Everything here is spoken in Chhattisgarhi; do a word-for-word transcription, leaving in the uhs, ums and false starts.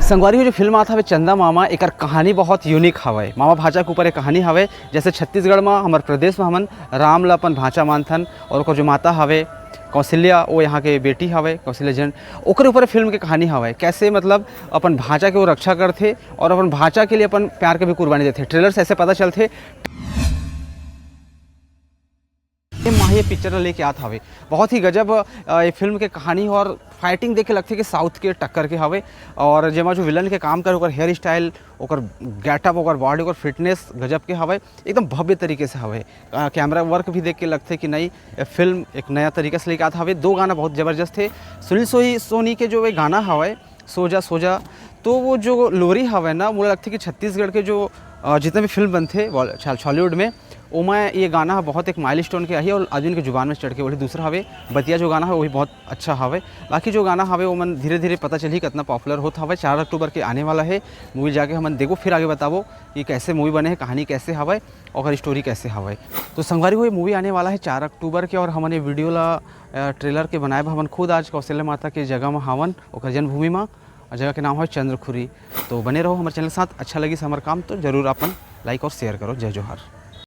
संगवारी हो, जो फिल्म आत हवे चंदा मामा, एकर कहानी बहुत यूनिक हवय। मामा भांचा के ऊपर एक कहानी हवय। जैसे छत्तीसगढ़ म, हमर प्रदेश म हमन राम ल अपन भांचा मानथन, और ओकर जो माता हवे कौशल्या, वो यहाँ के बेटी हवे, कौशल्या जैन, ओकरे ऊपर फिल्म के कहानी हवय। कैसे, मतलब, अपन भांचा के वो रक्षा करथे और अपन भांचा के लिए अपन प्यार के भी कुर्बानी देथे। ट्रेलर से ऐसे पता चलथे। ये माही पिक्चर ल लेके आत हवे, बहुत ही गजब। अ, ये फिल्म के कहानी और फाइटिंग देख के लगथे कि साउथ के टक्कर के हवे। और जेमा जो विलन के काम करे, ओकर हेयर स्टाइल, ओकर गेटअप, ओकर बॉडी, ओकर फिटनेस गजब के हवे, एकदम भव्य तरीके से हवे। अ, कैमरा वर्क भी देख के लगथे कि नहीं, ये फिल्म एक नया तरीके से लेके आत हवे। दो गाना बहुत जबरदस्त हे। सुनील सोई सोनी के जो ये गाना हवे, सोजा सोजा, तो वो जो लोरी हवे ना, मोला लगथे कि छत्तीसगढ़ के जो, अ, जितने भी फिल्म बनथे बॉल-, छा-, छॉलीवुड में, ओमा ये गाना ह बहुत एक माइलस्टोन के आही और आदमी के जुबान में चढ़ के बोली। दूसरा हवे बतिया, जो गाना है वो भी बहुत अच्छा हवे। बाकी जो गाना हवे, वो मन धीरे धीरे पता चलही कितना पॉपुलर होत हवे। चार अक्टूबर के आने वाला है मूवी, जाके हमन देखो, फिर आगे बताबो कि कैसे मूवी बने है, कहानी कैसे हवे, ओकर स्टोरी कैसे हवे। तो संगवारी हो, ये मूवी आने वाला है चार अक्टूबर के, और हमन ये वीडियो ला, अ, ट्रेलर के बनाए बर हमन खुद आज कौशल्या माता के जगह म हावन, ओकर जन्मभूमि म, और जगह के नाम है चंद्रखुरी। तो बने रहो हमारे चैनल के साथ। अच्छा लगिस हमर काम तो जरूर अपन लाइक और शेयर करो। जय जोहार।